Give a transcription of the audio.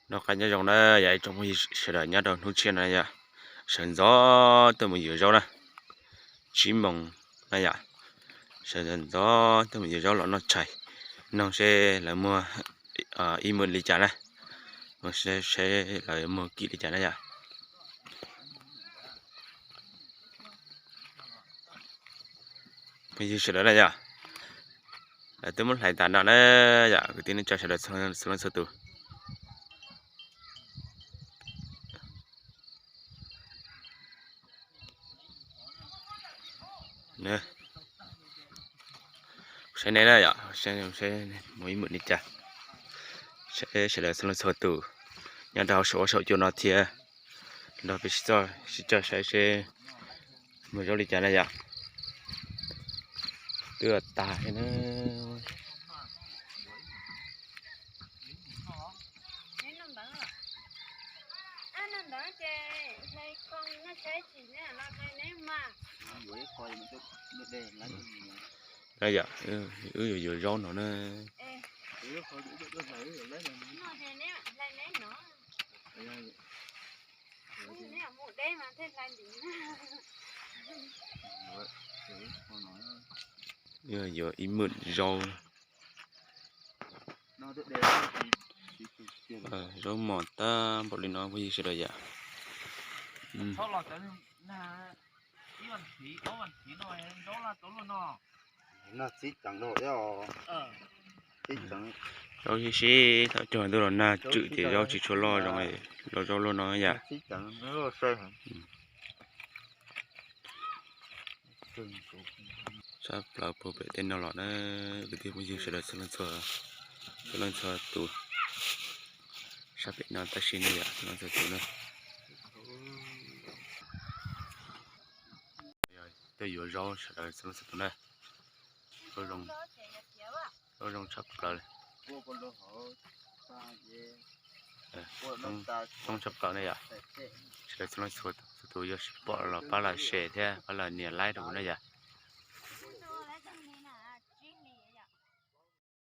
Noj qab nyob zoo na yom ib tsoom phooj ywg sawv daws nyob rau hnub tshiab no yom. Sawv ntxov tuaj mus yuav zaub na, tsib moos na yom. Sawv ntxov tuaj mus yuav zaub los noj tshais, nug seb lawv muag ib mws li cas na, seb lawv muag kim li cas na yom. Phooj ywg sawv daws na yom, lawv twb muab hlais tas no na yom, kwv tij neej tsa sawv daws txhua leej txhua tus. Saib neb na yom, saib mus ib mws li cas, sawv daws txhua leej txhua tus nyob rau hauv saum ua saum cua no thiab, nrog peb sib txoj sib coj saib seb muag zaub li cas na yom. Twb tag thiab na. Na yom, wb yuav yuav zaub no na. Yuav ib mws zaub. Zaub mos tag npaum li no phooj ywg sawv daws yom. Zaub sib sib thaum cuag ntuj los nag tswm ces zaub tsis tshua loj zoo, los zaub luaj no yom. Sab plaws puag pem tej no los na, kwv tij phooj ywg sawv daws txhua leej txhua tus. Sab pem no tab sis ne yom, txhua leej txhua tus na. Tuaj yuav zaub sawv daws txhua leej txhua tus na. Zaub zoo tshaj plaws li. Coob tshaj plaws ne yom. Sawv daws txhua leej txhua tus yog tsis pom los pab lawv share thiab pab lawv nias like rau kuv na yom.